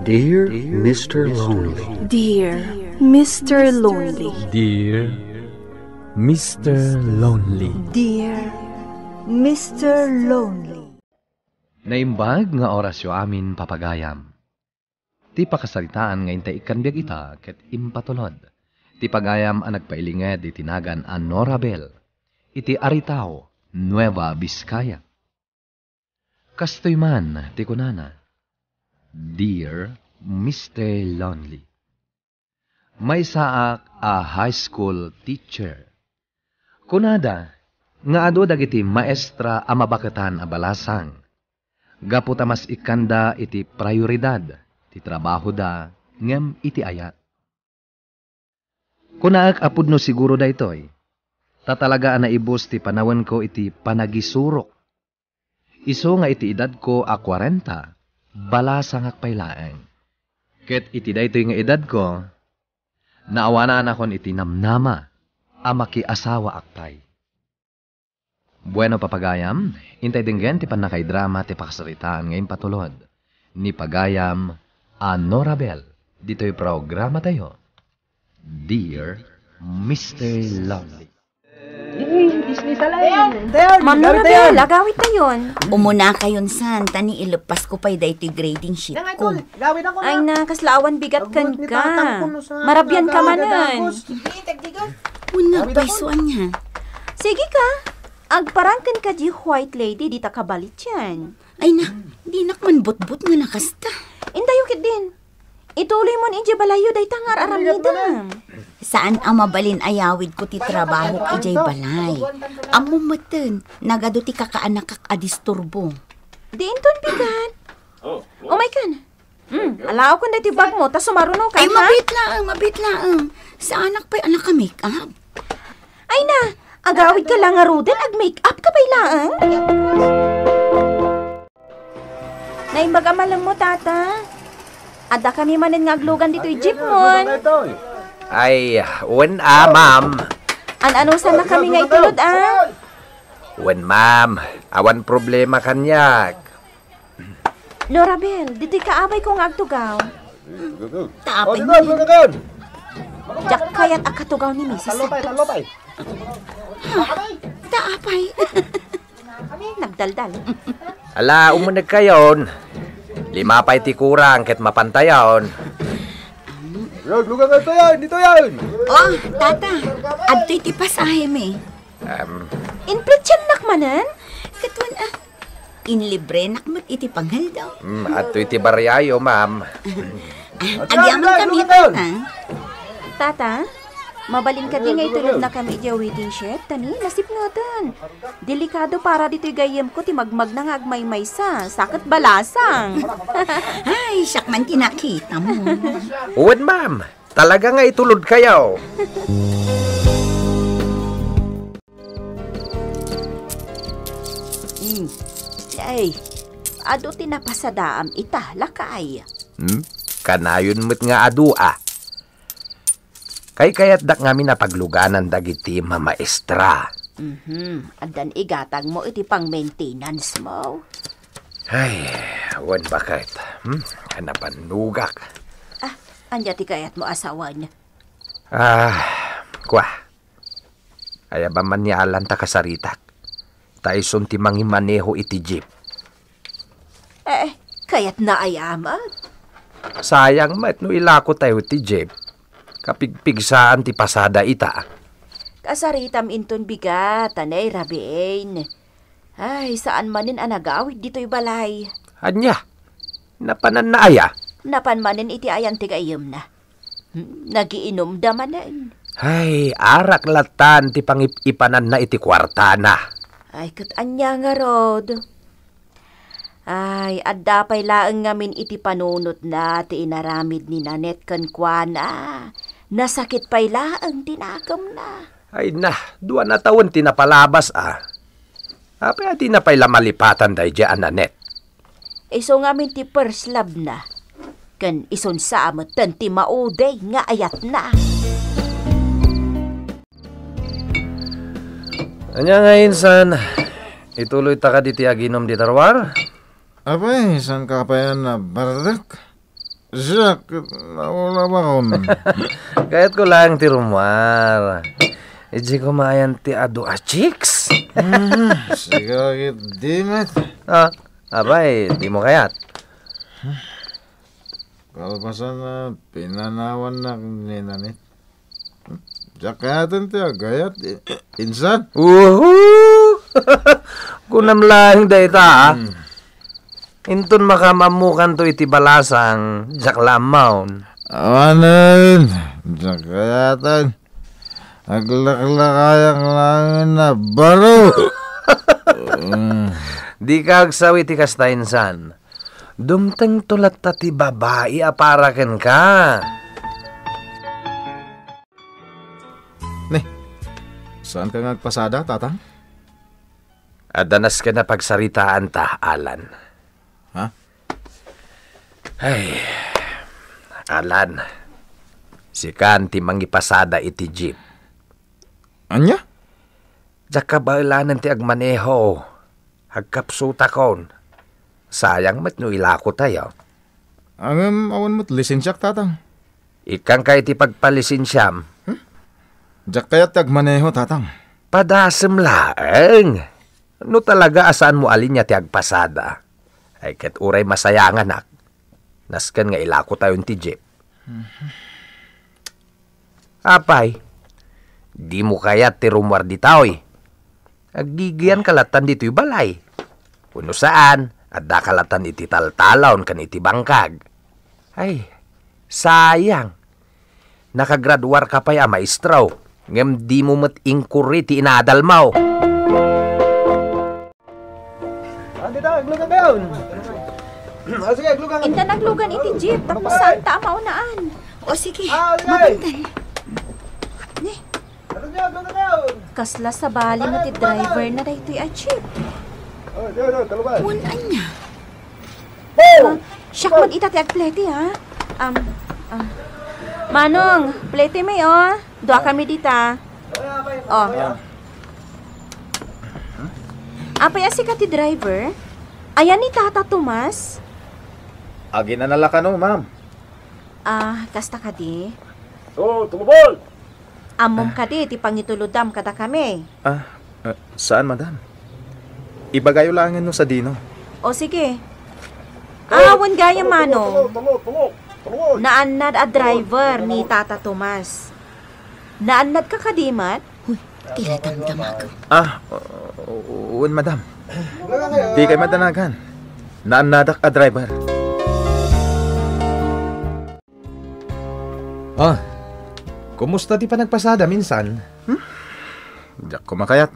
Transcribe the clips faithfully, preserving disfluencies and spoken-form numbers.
Dear Mister Lonely. Dear Mister Lonely. Dear Mister Lonely. Dear Mister Lonely. Naimbag nga orasyo amin, papagayam. Ti pakasaritaan nga intay ikkan biag ita ket impatulod ti pagayam a nagpailinged iti nagan a Norabel iti Aritao, Nueva Vizcaya. Kastoy man ti kunana, "Dear Mister Lonely, maysaak a high school teacher." Kunada nga adu dagiti maestra a mabaketan a balasang, gapu ta mas ikkanda iti prioridad ti trabahoda ngem iti ayat. Kunaek a pudno siguro daytoy, ta talaga a naibus ti panawenko iti panagisurok. Isu nga iti edadko a kuarenta, balasangak pay laeng. Ket iti daytoy nga edadko, naawananakon iti namnama a makiasawaak pay. Bueno, papagayam, intay denggen ti pannakaidrama ti pakasaritaan nga impatulod ni pagayam a Norabel ditoy programatayo, Dear Mister Lonely. Ma'am Norabel, agawidtayon. Umunakayon san, ta ni ileppasko pay daytoy grading sheet ko. Ay na, kasla awan bigat kenka. Marabian ka manen. Una, pay, suan niya. Sige ka. Agparang kenka diay white lady dita kabalitian. Ay na, dinak man butbot nga nakasta. Indayo ketdin. Ituloymon idiay balayyo dayta nga ar-aramidem. Saan a mabalin a yawidko ti trabahok idiay balay. Ammom metten, nagadu ti kakaanakak a disturbo. Di inton bigat. Umaykan. Hmm, alaokon daytoy bagmo, ta sumaruno ka, ha? Ay, mabiit laeng, mabiit laeng. Saanak pay a naka-make-up. Ay na, agawidka la ngaruden, ag-make-up ka pay laeng? Naimbag a malemmo, Tata. Adda kami manen nga aglugan ditoy jeepmon. Ay, wen a, ma'am. An-anusanna kami nga itulod, a? Wen, ma'am. Awan problema kaniak. Norabel, ditoy kaabayko nga agtugaw. Ta apay manen? Diak kayat a katugaw ni Misis Santos. Ha? Ta apay? Nagdaldal. Ala, umunegkayon. Lima pay ti kurang ket mapantayon. Yo, lugan nga ito yan, dito yan. Oh, Tata, adtoy ti pasahemi. Em. Inplitsannak manen? Ket wen a, inlibrenak met iti pangaldaw. Mm, adtoy ti bariayo, ma'am. Ah, agyaman kami, Tata. Tata, mabalin kadi nga itulodnakami idiay waiting shed, ta ni, nasipngoten. Delikado para ditoy gayyemko ti magmagna nga agmaymaysa, sa ket balasang. Ay, siak man ti nakitamo. Wen, ma'am. Talaga nga itulodkayo. Hmm. Ay, adu ti napasadaam ita, lakay. Hmm? Kanayon met nga adu, a. Kaykayatdak ngamin a pagluganan dagiti mamaestra. Mhm. Addan igatangmo iti pang-maintenance mo. Ay, wen baket. Hmm? Napannugak. Ah, ania ti kayatmo a sawen? Ah, kua. Aya ba man ni Alan ta kasaritak? Ta isun ti mangimaneho iti jeep. Eh, kayatna aya met? Sayang met no ilako tayo ti jeep. Kapigpigsaan ti pasada ita. Kasaritam inton bigat, anay, Rabiin. Ay, saan manen a nagawid ditoy balay. Ania? Napananna aya? Napan manen iti ayan ti gayyemna. Hmm, nagiinumda manen. Ay, arak lattan ti pangip-ipananna iti kuartana. Ay, ket ania ngarud? Ay, adda pay laeng ngamin iti panunotna ti inaramid ni Nanette kenkuana. Nasakit pay laeng ti nakemna. Ay na, dua na tawen ti napalabas, a. Apay a dina pay la malipatan daydiay a Nanette? Isu ngamin ti first love na. Ken isun sa metten ti maudi nga ayatna. Ania nga insan, ituloy ta kadi ti aginum di tarwar? Apay, saan ka pay a nabardek? Siak, naula ba kon? Kayatko laeng ti rummuar. Idiay ko maayan ti adu a chicks. Ah, sika ket di met. Ah, apay, dimo kayat? Kalpasan a pinanawannak ni Nanit. Diak kayaten ti agayat, i-, insan. Uhu! Kunam laeng dayta, ah. Hmm. Inton makaammokanto iti balasang, diak la ammaon. Awanen, diak kayaten. Aglaklakayak laeng a baro. Dika agsawi ti kasta, insan. Dumtengto latta ti babai a para kenka. Ne, saanka nga agpasada, Tatang? Adda nasken a pagsaritaanta, Alan. Ha? Ay, Alan, sikan ti mangipasada iti jeep. Ania? Diak kabaelanen ti agmaneho. Agkapsutakon. Sayang met no ilakotayo. Ngem awan met lisensiak, Tatang. Ikkanka iti pagpalisensiam. Hmm? Diak kayat ti agmaneho, Tatang. Padasem laeng. No talaga a saanmo a linia ti agpasada, ay ket uray masayanganak, nasken nga ilakotayon ti jeep. Apay, dimo kayat ti rummuar ditoy? Aggigianka lattan ditoy balay. Wenno saan, addaka lattan iti taltalon ken iti bangkag. Ay, sayang. Nakagraduarka pay a maestro, ngem dimo met inkuri ti inadalmo. Ah, dita, aglugan kayon. Ah, sige, aglugan. Intan aglugan iti jeep, tapno saanta a maunaan. O, sige. Ah, sige. Mapantan. Ne? Ano niya, aglugan kayon? Kasla sabali met ti driver na daytoy a jeep. Oh, no, no, kaluban. Wen ania? Oh! Ah, siak met ita ti agplete, ha? Um, um. Manong, plete mi, oh. Dua kami dita. Oh. Apay a sika ti driver? Ayan ni Tata Tomas? Aginana la kano, ma'am. Ah, kasta kadi? Oh, tumubol! Ammom kadi ti pangitulodam kadakami? Ah, ah, saan, madam? Ibagayo laengen no sadino. O, sige. Ah, wen gayam, Manong. Naannad a driver ni Tata Tomas. Naannadka kadi met? Huy, ti la damdamagem. Ah, o-, o-, wen, madam. Dikay madanagan. Naannadak a driver. Ah, kumusta ti panagpasadam, insan? Hmm? Diak koma kayat.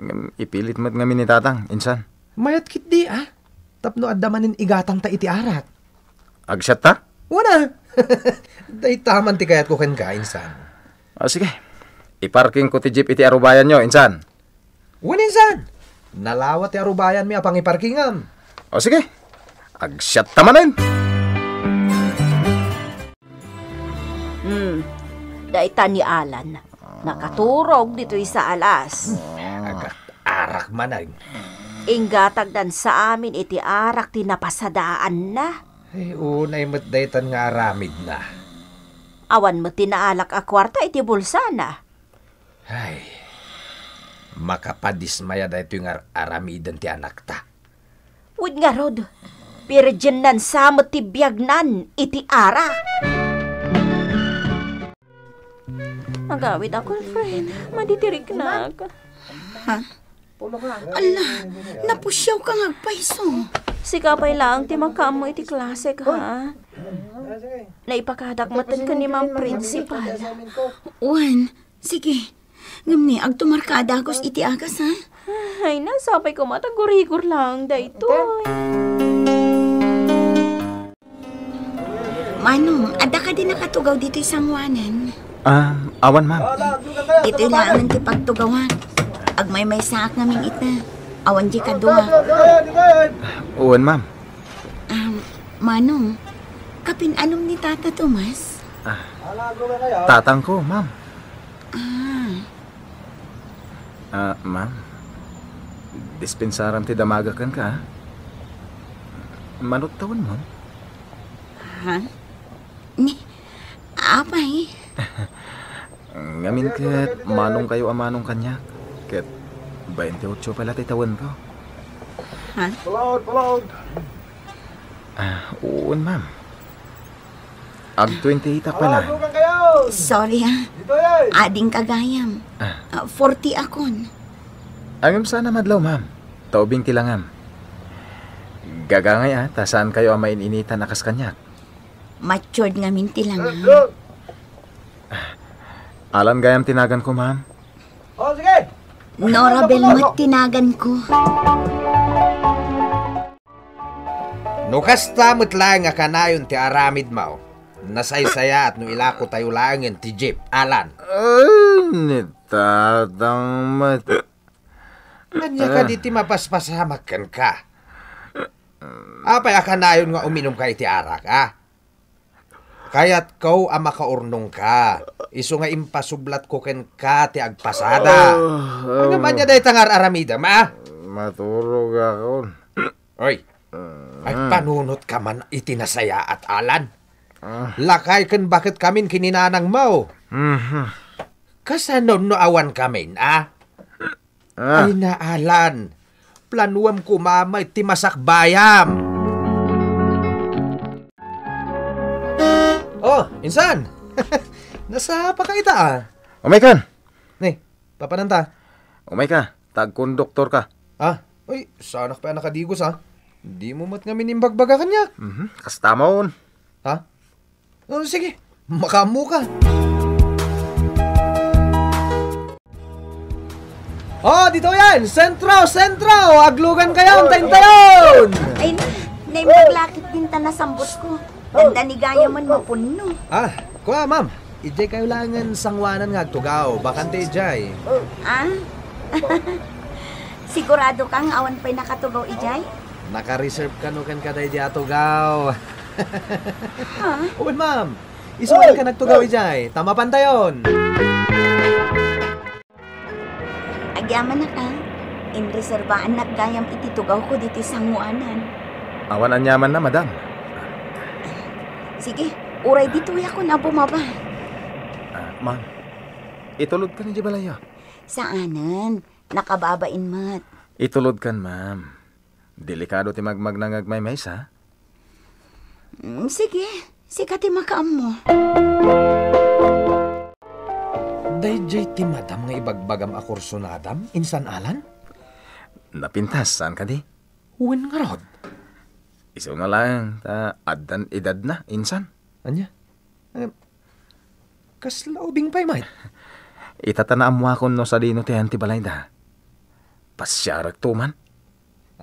Ngem ipilit met ngamin ni Tatang, insan. Mayat ketdi, ah. Tapno adda manen igatangta iti arak. Agsiatta? Wen a. Dayta man ti kayatko kenka, insan. Ah, sige. Iparkingko ti jeep iti arubayanyo, insan. Wen, insan. Nalawa ti arubayanmi a pangiparkingam. O, sige. Agsiatta manen. Hmm. Dayta ni Alan. Nakaturog ditoy saalas. Agat-arak manen. Inggatagdan sa amin iti arak ti napasadaanna. Ay, unay met daytan nga aramidna. Awan met ti naalak a kuarta iti bulsana. Ay, makapadismaya daytoy nga ar-aramiden ti anakta. Wen ngarud, pirjennan sa met ti biagnan iti ara. Agawidakon, friend. Maditiriknak. Ha? Ala, napusiawka nga agpayso. Sika pay laeng ti makaammo iti klasek, ha? Naipakadak met ken ni Ma'am Principal. Wen, sige. Ngem ni, agtumarka a dagus iti agas, ha? Ay, nasapay koma ta gurigor laeng daytoy. Manong, adda kadi nakatugaw ditoy sangoanan? Ah, awan, ma'am. Ditoy laengen ti pagtugawak. Agmaymaysaak ngamin ita. Awan di kadua. Wen, ma'am. Um, Manong, kapin-anom ni Tata Tomas? Ah, tatangko, ma'am. Ah. Ah, ma'am. Dispensaram ti damaga kenka, ah. Manut tawenmon? Ha? Ni, apay? Ngamin ket manongkayo a manong kaniak, ket bainte otso pay la ti tawenko. Ha? Palaod, palaod. Ah, uon, ma'am. Ag twenty-eight ak pala. Palaod, lugan kayo! Sorry, ha. Dito yan! Ading kagayam. Ah. Ah, forty akon. Ngem saan a madlaw, ma'am. Ta ubing ti langam. Gagangay, ah, ta saankayo a main-initan a kas kaniak. Matured ngamin ti langam. Alan gayam ti naganko, ma'am. Oh, sige. Norabel met ti naganko. No kasta met laeng a kanayon ti aramidmo, nasaysayaat no ilakotayo laengen ti jeep, Alan. Ay, ni Tatang met. Ania kadi ti mapaspasamak kenka? Apay a kanayon nga uminumka iti arak, a? Kayatko a makaurnongka, isu nga impasublatko kenka ti agpasada. Ah, ah. Ngem ania dayta nga ar-aramidem, a? Maturog akon. Oy, agpanunotka man iti nasayaat, Alan. Ah. Lakay ken baketkamin ken ni nanangmo. Mhm. Kasano no awankamin, a? Ah. Ay, Alan. Planuam koma met ti masakbayam. Oh, insan! Nasapaka ita, a? Umaykan! Ni, papananta? Umayka, ta agkonduktorka. Ah, uy, saanak pay a nakadigos, a? Dimo met ngamin imbagbaga kaniak. Mhm, kastamon. Ha? Oh, sige, makaammoka. Oh, ditoyen! Sentro! Sentro! Aglugan kayon, tayon, tayon! Ay, na, naimbag la ketdin ta nasambutko. Dandani gayamen mapunno. Ah, kua, ma'am. Idiay kayo laengen sangoanan nga agtugaw. Bakante idiay. Ah? Sigurado ka nga awan pay nakatugaw idiay? Naka-reserve kano ken kadaydi a tugaw. Ha? Wen, ma'am. Isu nga nagtugaw idiay, ta mapantayon. Agyamanak, a. Inreserbaannak gayam iti tugawko ditoy sangoanan. Awan aniamanna, madam. Sige, uray ditoyakon a bumaba. Ah, ma'am, itulodkan idiay balayyo. Saanen, nakababain met. Itulodkan, ma'am. Delikado ti magmagna nga agmaymaysa. Mm, sige, sika ti makaammo. Daydiay ti madam nga ibagbagam a kursunadam, insan Alan? Napintas, saan kadi? Wen ngarud. Isuna laeng, ta addan edadna, insan. Ania? Eh, kasla ubing pay met? Ita ta naammoakon no sadino ti ayan ti balayda. Pasiarekto man.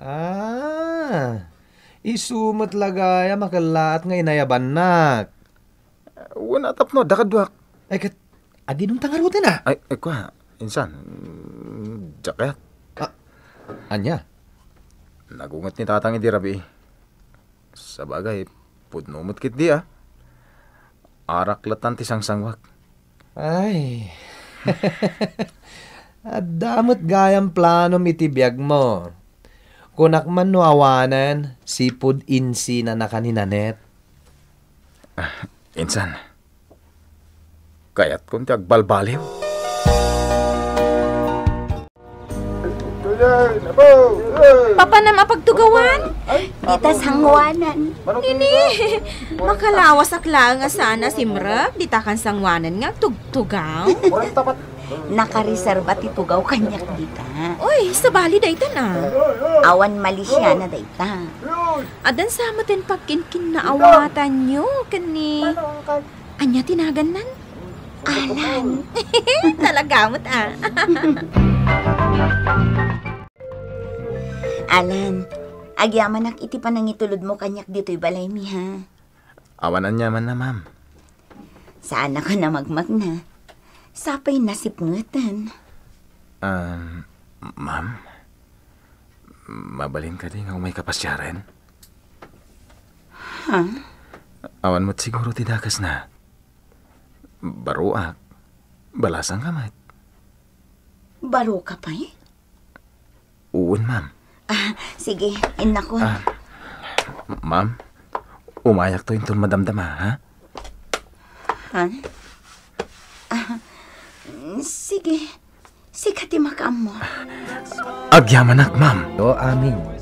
Ah, isu met la gayam a kellaat nga inayabannak. Wen a tapno adda kaduak. Ay, ket, agidumta ngaruden, a? Ay, ay, kua, insan, diak kayat. Ah, ania? Nagunget ni Tatang idi rabii. Sabagay, pudno met ketdi, a. Arak latta ti sangsangoak. Ay. Adda met gayam planom iti biagmo. Kunak man no awanen, sipud insinanaka ni Nanette. Ah, insan, kayatkon ti agbalbaliw. Papanam a pagtugawan? Dita sangoanan. Ini, makalawasak laeng a saan a simrek dita kan sangoanan nga agtugtugaw. Nakareserba ti tugaw kaniak dita. Uy, sabali dayta na. Awan malisiana dayta. Addan sa met ti pagkinkinnaawatanyo ken ni, ania ti nagannan? Alan. Talaga met, a. Alan, agyamanak iti panangitulodmo kaniak ditoy balaymi, ha? Awan aniamanna, ma'am. Saanakon a magmagna. Sapay nasipngeten. Um, ma'am, mabalin kadi nga umayka pasiaren? Ha? Awan met siguro ti dakesna. Baroak. Balasangka met. Baroka pay? Wen, ma'am. Ah, sige, innakon. Ah, ma'am, Umayakto inton madamdama, ha? Ha? Ah, sige. Sika ti makaammo. Agyamanak, ma'am. O, amin.